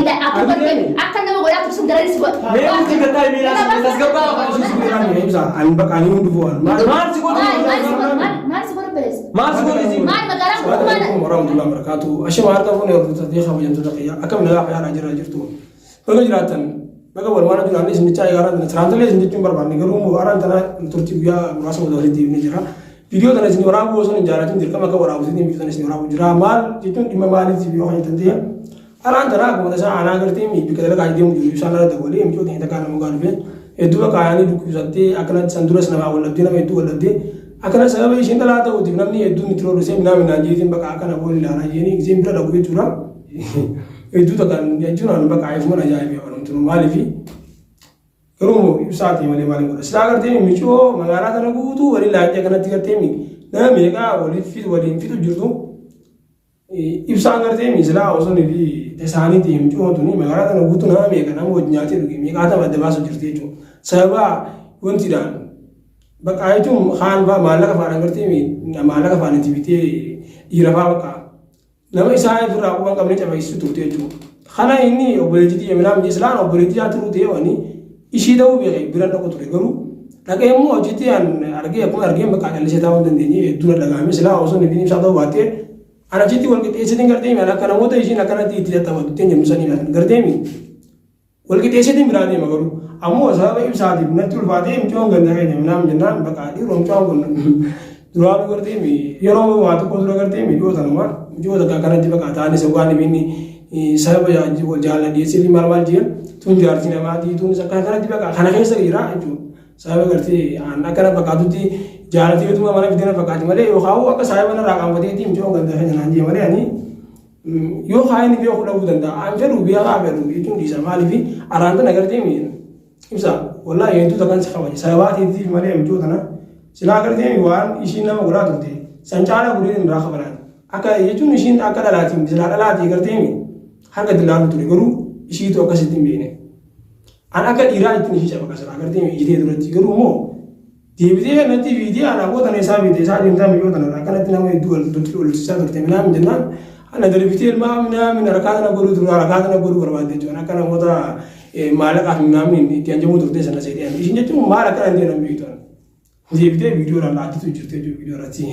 Billaa akka godhe akka nama godhaa tursun daranii si godhe. Mee nuti gataa miilaa si tasgabbaa afaan ishee si godhe. Ibsa ani bakka ani hundi bu'an. Maal si godhe? Maal maal si godhe maal maal si godhe baleessa? Maal si godhe si? Maal magaalaa guutummaa Assalamualaikum warahmatullahi wabarakatuh. Ashama harka fuune hordoftoota fi kabajamtoota kiyya. Akkam nagaa fayyaadhaan jira jirtu. Baga jiraattan baga walumaan jiraanne isin jechaa egaa tana tiraantilee isin jechuun barbaanne garuu immoo araan tana turtii guyyaa muraasa booda walitti deebinee jira. Viidiyoo tana isin waraabuu osoo hin jaalatin dirqama akka waraabu isin viidiyoo tana isin waraabu jira. Maal jechuun dhimma maaliitiif yoo kan jettan ta'e araan tana akkuma tasaa aanaa gartee bikka dalagaa deemu jiru isaan irra dabalee micoota hin takkaa nama gaadhufe hedduu bakka ayaanii dhukkubsattee akkanatti san duras namaa wallabdee nama hedduu wallabdee akkana sababa ishiin dhalaa ta'uutiif namni hedduun itti roorrisee minaa minaan jeetiin bakka akkana boon ilaalaa jeeni giseen bira dhabu jechuudha. Hedduu takka jechuun an bakka ifuman ajaa'ibee wanumtinu maaliifi garuu immoo ibsaatii malee maaliin godha silaa gartee micoo magaalaa tana guutuu waliin laaqxee kanatti gartee nama meeqaa waliin fixu jirtu ibsaan gartee silaa osoo fi tasaaniitii micoo tuni magaalaa tana guutuu nama meeqa nama wajjin nyaatee dhuge meeqaa tama adda baasu jirti jechuudha sababa wantiidhaan bakka jechuun kaan fa'aa maallaqa fa'aadhaan gartee maallaqa fa'aan itti bitee dhiira fa'aa bakka nama isaa ofirraa quba hin qabne cabeessitu turte jechuudha. Kana inni obboleettii tiyya minaa miti islaan obboleettii isaa turuu ta'e wani ishii ta'uu beeke bira dhaqu ture garuu dhaqee immoo hojiitti an argee akkuma argee bakka callisee taa'uu hin dandeenye hedduu na dhaga'ame silaa osoo inni ibsaa ta'uu baattee an achitti wal qixxeessitiin gartee mi akka namoota ishiin akkanatti itti taphatu ittiin jennu sanii gartee mi Wal qixeesseetiin biraa deema garuu. Ammoo sababa ibsaatiif natti ulfaatee mucaan ganda keenya minaam jennaan bakka dhiiroo mucaan kun duraanuu gartee mi yeroo waa tokko dura gartee mi dhiyoo tanuma mucoo takka akkanatti bakka ta'anis waan inni sababa wal jaalala dhiyeessee fi maal maal jeen tun jaartii namaatii tunis akkana kanatti bakka kana keessa jira jechuudha. Sababa gartee aan akkana fakkaatutti jaalatii utuma mana fidee na fakkaati malee yookaan akka saayiba narraa qaanfateetii mucoo ganda keenya naan jee malee ani Yoo kaa inni beeku dhabuu danda'a. An fedhu beekaa fedhu jechuun dhiisa. Maaliif araan tana gartee mi ibsa wallaahi hedduu takkan si kabaje sababaa teetiif malee michuu tana silaa gartee mi waan ishiin nama godhaa turte san caalaa godheen irraa kafalaan akka jechuun ishiin akka dhalaatiin silaa dhalaatii gartee mi harka dillaaluu ture garuu ishiitu akkasitti hin beekne. An akka dhiiraa ittiin ishii cabaqa silaa gartee mi ijitee duratti garuu immoo Deebitee natti fiidee anaa koo tana isaa fiide isaa deemtaa miyyoo tana akkanatti nama hedduu wal lolchisaa turte minaamin jennaan ana darbitee ilmaa minaamin harkaa tana godhuu ture harkaa tana godhuu barbaadde jechuun akka namoota maallaqaaf minaamin itti hanjamuu turte sana seetee ishiin jechuun maal akkana hin ta'e beektu deebitee viidiyoo irraa laattitu jirte jechuudha viidiyoo irratti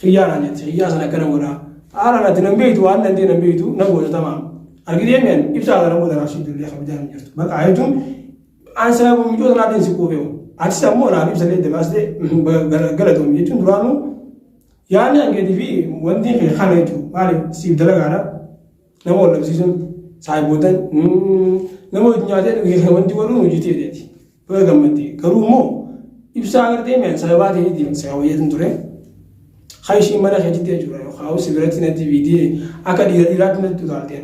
xiyyaa naan jetti xiyyaa sana akkana godhaa haala natti nan beektu waan nan ta'e nan beektu na goota tamaam argitee mi'an ibsaa sana booda naaf si ijoollee kabajaan hin jirtu maqaa jechuun An sababa mucoo sanaatiin si quufeewu. Atis ammoo naaf ibsa illee dabaastee galatoomi jechuun duraanuu yaadni hankeetii fi wanti kee kana jechuudha. Maaliif siif dalagaadha. Nama wal dhabsiisuun saayiboota nama hojii nyaatee dhugee wanti godhuun hojii ta'eeti. Baga gammadde garuu immoo ibsaa agartee mi'an sababaa ta'eetiin si hawwayeetiin ture. Kan ishiin mana keetitti jechuudha yookaan si biratti natti fiidee akka dhiira dhiiraatti natti utaalteen.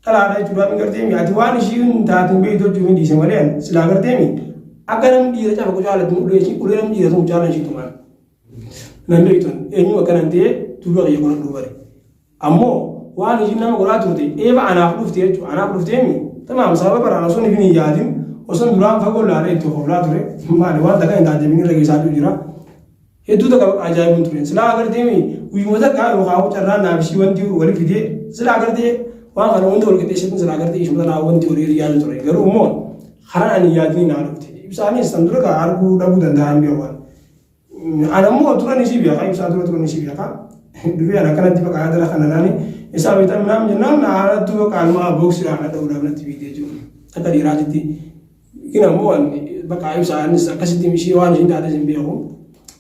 Dhalaadha jechuudha hin gartee ati waan ishiin taate hin beektu jechuun hin dhiise malee silaa gartee mi akka namni dhiira cafaqu caalatti ulee ishii ulee namni dhiira tumu caalan ishii tumaan nan beektu eenyu akkana hin ta'e duuba kiyya qoradhu bare ammoo waan ishiin nama godhaa turte eeba anaaf dhufte jechuudha anaaf dhuftee mi tamaam sababa baraan osoo hin yaadin osoo duraan fagoo laalee itti hoflaa ture maali waan takka hin taajabin irra keessaa jira. Hedduu takka bakka ajaa'ibuun ture. Silaa agartee mi guyyuma takka yookaan carraan naaf ishii wanti wali fidee silaa agartee waan kana hunda wal qixxeessitu silaa agartee ishuma tanaa wanti walii yaadu ture. Garuu immoo karaan ani yaadni naa dhufte. Ibsaanis san dura kaa arguu dhabuu danda'a hin beeku. Ana immoo turan ishii beeka ibsaa dura turan ishii beeka. Dubbii ana akkanatti bakka yaadara kana naani isaa beektan naam jennaan haalattuu bakka anumaa booksiidhaan na dha'uudhaaf natti fiidee jiru. Akka dhiiraatitti Gina immoo bakka ibsa anis akkasitti ishii waan ishiin taates hin beeku.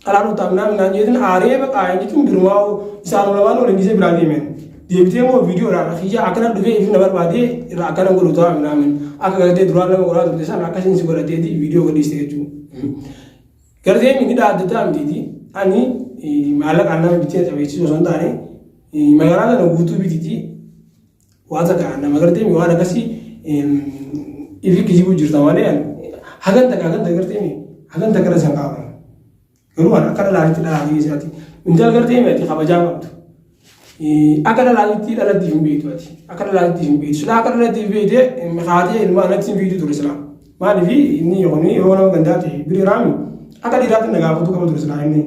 Dhalaa dhuftaa minaan minaan jeetin aaree bakka jechuun birumaa isaan lamaan waliin dhiisee biraa deemeen. Deebitee immoo viidiyoodhaan kiyya akkana dhufee ifi na barbaadee irraa akkana godhu ta'a minaamin akka gartee duraan nama godhaa turte sana akkasiin si godhateeti viidiyoo gadhiiste jechuudha. Gartee inni dhaaddataa mitiiti ani maallaqaan nama bitee tapheessisuu osoo hin taane magaalaa kana guutuu bitiiti Waa takka nama gartee mi waan akkasii ifi kijibuu jirta malee hagan takka hagan takka gartee mi hagan takka irra san qaaban. Garuu waan akka dhalaatitti dhalaatii isaati. Intal gartee mi ati kabajaa qabdu. Akka dhalaatitti dhalatti hin beektu ati. Akka dhalaatitti hin beektu. Silaa akka dhalatti hin beekte haatee ilma anatti hin beektu ture silaa. Maaliif inni kun yeroo nama gandaa ta'e biri raami akka dhiiraatti na gaafatu qaba ture silaa inni.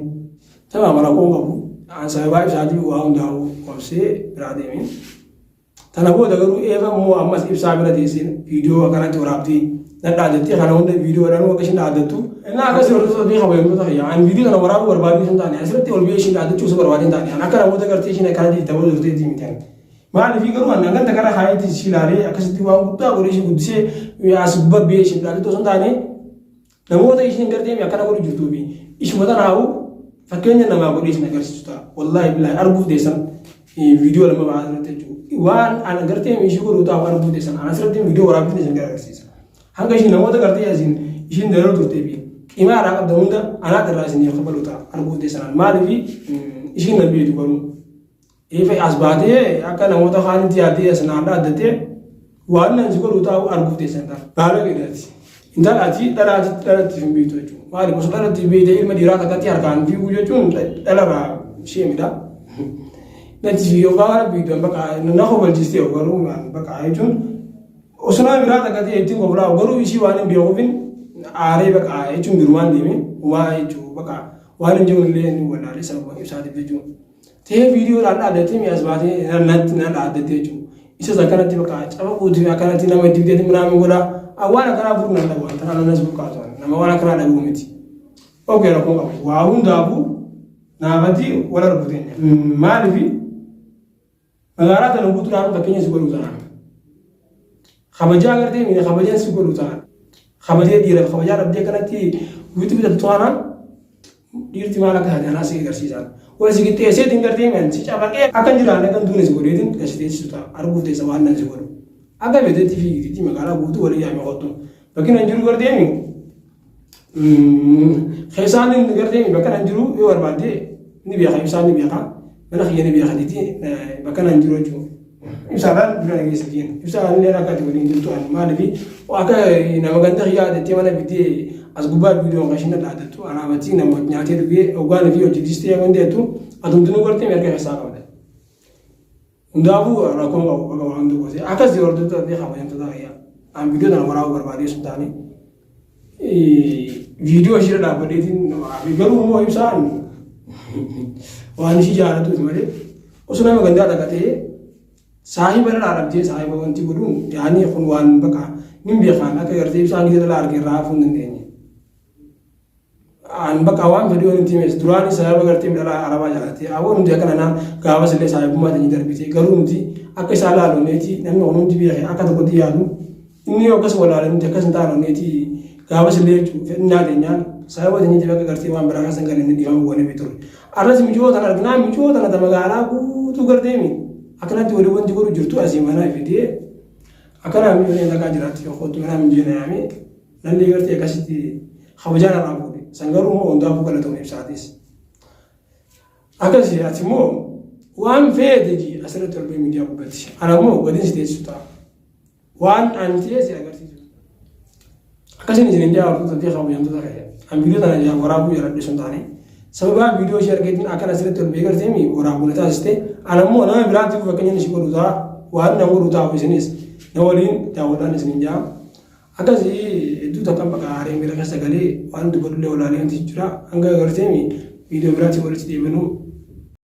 Tamaam rakkoo hin qabu. An sababaa ibsaatii waa hundaa'u obsee biraa deeme. Tana booda garuu eeva immoo ammas ibsaa bira teessee viidiyoo akkanatti waraabdee nan dhaadattee kana hunda viidiyoodhaan akka ishiin dhaadattu. Innaa akkas hordoftoota fi kabajamtoota kiyya ani viidiyoo kana waraabuu barbaaduu hin taane asirratti ol ba'ee ishiin dhaadachuu osoo barbaadee hin taane ani akka namoota gartee ishiin akkanatti itti ta'uu turteetti miti ani. Maaliif garuu ani hangam takka irra kaayetti ishii ilaalee akkasitti waan guddaa godhee ishii guddisee as gubbaa ba'ee ishiin dhaadattu osoo hin taane namoota ishiin gartee akkana godhu jirtuu fi ishuma tanaahu fakkeenya namaa godhee isin agarsiisu ta'a. Wallaahi billaahi arguuf teessan viidiyoo lama ba'aa asirratti jechuudha. Waan an gartee ishii godhu taa'u arguuf teessan an asirratti viidiyoo waraabbii isin agarsiisa. Hanga ishiin namoota gartee asiin ishiin dararuu turtee fi qimaa irraa qabda hunda anaat irraa isin kafalu ta'a arguuf teessan. Maaliif ishiin nan beektu garuu. Ifa as baatee akka namoota kaanitti yaaddee as naan dhaaddattee waan nan si godhu taa'u arguuf teessan ta'a. Baala keedhaati. Intala ati dhala ati dhalatti hin beektu jechuudha. Maaliif osoo dhalatti beektee ilma dhiiraa takkatti harkaan fiiguu jechuun dhalarraa ishee midha. Natti fi yookaan beektu bakka na kobalchistee garuu bakka jechuun osoo nama biraa takka ta'e ittiin koblaa garuu ishii waan hin beekuufin aaree bakka jechuun birumaan deeme waa jechuun bakka waan hin jiru illee ni wallaalee sababa ibsaatiif jechuudha. Ta'ee viidiyoodhaan dhaaddatee mi'as baatee natti na dhaaddatee jechuudha. Isas akkanatti bakka caba guutuu akkanatti nama itti bitee minaamin godha. Waan akkanaa furu nan dhabu wanta kana nas buqqaatu nama waan akkanaa dhabu miti. Okee rakkoo qabu. Waa hundaafuu naafati wal argu teenya. Maaliif magaalaa tana guutuudhaan fakkeenya si godhuu ta'an. Kabajaa agartee miidha kabajaan si godhuu ta'an. Kabajee dhiiraaf kabajaa dhabdee kanatti wiixi bitatu taanaan dhiirti maal akka taate anaa si agarsiisaan. Wal si qixxeesseetiin gartee mi'an si cafaqee akka hin jiraanne kan duune si godheetiin kan si teessisu ta'a. Arguuf teessa waan nan si godhu. Akka feetetti fiigitti magaalaa guutuu walii yaame kottu. Bakki nan jiru gartee mi keessaan inni gartee mi bakka nan jiru yoo barbaadde ni beeka ibsaan ni beeka mana kiyya ni beeka jetti bakka nan jiru jechuudha. Ibsaadhaan dura dhageessa jeen. Ibsaadhaan illee akka ati waliin jirtu ani maaliif akka nama ganda kiyyaa jettee mana bittee as gubbaa viidiyoon kan isheen dhaadattu anaabatii nama nyaatee dhugee hoggaan fi hojii dhistee waan ta'etu atumtinuu gartee mirga keessaa qabda. Hundaafuu rakkoon qabu bakka waan tokko ta'e akkas hordoftoota fi kabajamtoota kiyyaa. An viidiyoo tana waraabuu barbaadee sun taane viidiyoo ishiirra dhaabbadheetiin waraabee garuu immoo ibsaan waan ishii jaalatuuf malee osoo nama gandaa takka ta'ee saahiba dhalaa dhabdee saahiba wanti godhuun yaanii kun waan bakka nin beekaan akka gartee ibsaan gita dhalaa arge irraa hafuu hin dandeenye. An bakka waan fedhii waliin tiimes duraan sababa gartee dhalaa arabaa jaalatee aboo nuti akkana naan gaafas illee saahibummaa teenya darbitee garuu nuti akka isaa laalonneeti namni kun hundi beeke akka tokkotti yaadu inni yoo akkas walaale nuti akkas hin taanonneeti gaafas illee jechuun fedhinnaa teenyaan sababa teenyatiif akka gartee waan biraa keessa hin galle inni dhiifama goonee ture. Arras micoo tana arginaa micoo tana ta magaalaa guutuu garteemi akkanatti walii wanti godhu jirtu asii mana fidee akkanaa micoo takkaa jiraatti kootu manaa mijeena yaamee nallee gartee akkasitti kabajaan irraa fuudhe. San garuu immoo hundaafuu galatoome ibsaatis. Akkasi ati immoo waan feete ji asirratti ol ba'ee miidiyaa gubbatti. Ana immoo godin si teessisu ta'a. Waan ani ta'e si agarsiisu. Akkasiin isin hin jaa hordoftoota fi kabajamtoota kiyya. An viidiyoo tana jaa waraabuu yaradhe sun taane. Sababaa viidiyoo ishee argeetiin akkan asirratti ol ba'ee gartee waraabuu na taasiste. Ana immoo nama biraatiif fakkeenya ishee godhu ta'a. Waan nan godhu ta'a isinis na waliin daawwadhaan isin hin jaa. Akkasi hedduu takkan bakka aaree miira keessa galee waan dubbadhullee walaalee wanti jira. Hanga gartee viidiyoo biraatti walitti deebinu.